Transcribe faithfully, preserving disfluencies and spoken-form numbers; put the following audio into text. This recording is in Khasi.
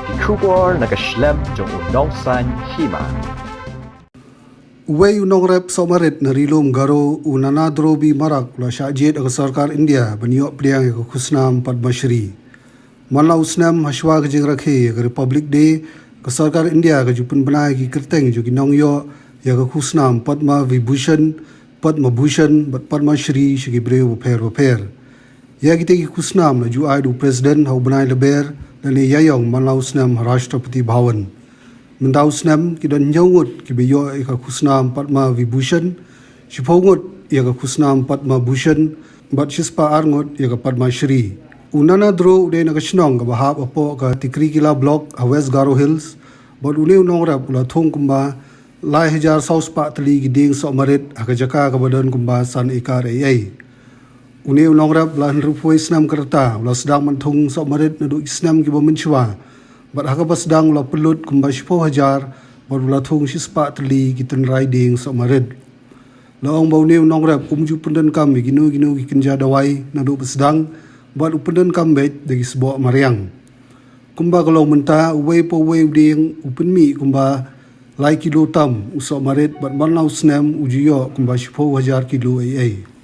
Ki khubor na ka shlem jong u nongsan hima. Uwei u nongrep sohmarit na Ri-lum Garo, u Nanadrobi Marak, u la shah jied ha ka sorkar India ban ïoh pdiang ïa ka khusnam Padma Shri. Man la u snem, hashwa ka jingrakhe ïa ka Republic Day, ka sorkar India ka ju pynbna ïa ki kyrteng jong ki nongïoh ïa ka khusnam Padma Vibhushan, Padma Bhushan bad Padma Shri sha ki briew bapher bapher. Ïa kitei ki khusnam la ju ai da u President ha u bnai Lber lane Ïaïong man la u snem ha Rashtrapati Bhavan. Mynta u snem, ki don hynñiew ngut kiba ïoh ïa ka khusnam Padma Vibhushan, shiphew ngut ïa ka khusnam Padma Bhushan bad shispah ar ngut ïa ka Padma Shri. U Nanadro u dei na ka shnong kaba hap hapoh ka Tikrikilla Block ha West Garo Hills bad une u nongrep u la thung kumba lai hajar saw spah tylli ki dieng sohmarit ha ka jaka kaba don kumba san ekar ei ei. Une u nongrep ba la hynriewphew wei snem ka rta u la sdang ban thung sohmarit naduh ki snem kiba mynshuwa bad ha kaba sdang u la pynlut kumba shiphew hajar bad u la thung shispah tylli ki tynrai dieng sohmarit. La ong ba une u nongrep um ju pyndonkam ïa kino kino ki kynja dawai naduh ba sdang bad u pyndonkam beit da ki sboh mariang. Kumba ka long mynta, uwei pa uwei u dieng u pynmih kumba lai kilo tam u sohmarit bad man la u snem u ju ïoh kumba shiphew hajar kilo ei ei.